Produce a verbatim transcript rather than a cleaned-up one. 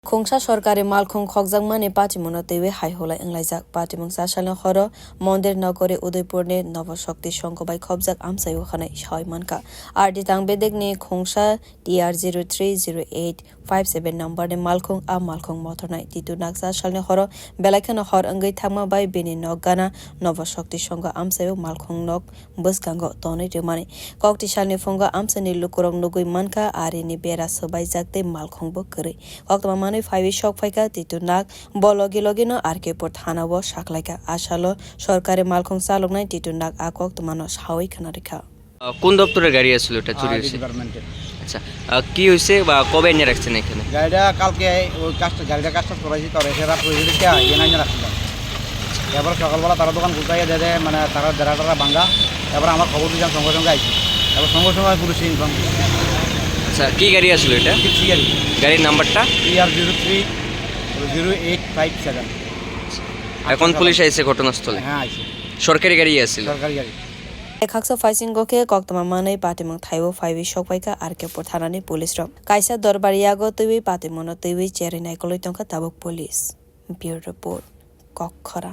Khungsa sorkari malkhung khokjakmani patimungno twiwi hai hulai wnglaijak. Patimung chasalni horo Mondir Nogori Udaipurni Novo Shakti Songho bai khopjak amchaio hwnwi sawi mankha. R D Tang bedekni khungsa T R zero three zero eight five seven numberni malkhung a malkhung mothornai Titu Nag chasalni horo belai kheno hor wngwi thangma bai bini nok gana Novo Shakti Songho amchaio malkhung nok bwskango tonwi rwmani. Kokti salni phungo amchaini lukurok nugwi mankha, arini bera swbaijak tei malkhungbo kwrwi. Koktwma manwi phaiwi sok phaikha Titu Nag, bo logi logino R K Pur thanao saklaikha. A salo sorkari malkhung chaloknai Titu Nag a koktwmano sawi khwnarikha. আহ, কোন দপ্তরের গাড়ি আসলে এটা চুরি আর ডি হয়েছে? ডিপার্টমেন্টের। আচ্ছা, আহ, কি হয়েছে বা কবে এনে রাখছেন এখানে? গাড়িটা কালকে ওই কাজটা, গাড়িটা কাজটা করাইছি, তারপরে এসে রাত হয়ে গেছে, কে এনে আনিয়ে রাখছিলাম। এবার সকালবেলা তারা দোকান খুলতে গিয়ে দেখে, মানে, তারা বেড়া টেরা ভাঙা। এবার আমার খবর দিলাম, সঙ্গে সঙ্গে আইছি। এবার সঙ্গে সঙ্গে আমি পুলিশে ইনফর্ম করি। আচ্ছা, কি গাড়ি আসলে এটা? ট্যাক্সি গাড়ি। গাড়ির নাম্বারটা? T R zero three zero eight five seven। এখন পুলিশ আইছে ঘটনাস্থলে? হ্যাঁ, আইছে। সরকারি গাড়ি আসলে? সরকারি গাড়ি। Khaksa phaisingo khe koktwma manwi patimung thaibo phaiwi sokpaikha R K Pur thanani police rok. Kaisa dorbar yago twiwi patimungno twiwi cherwi naikolwi tongkha tabuk police. Bureau Report, Kokkhora.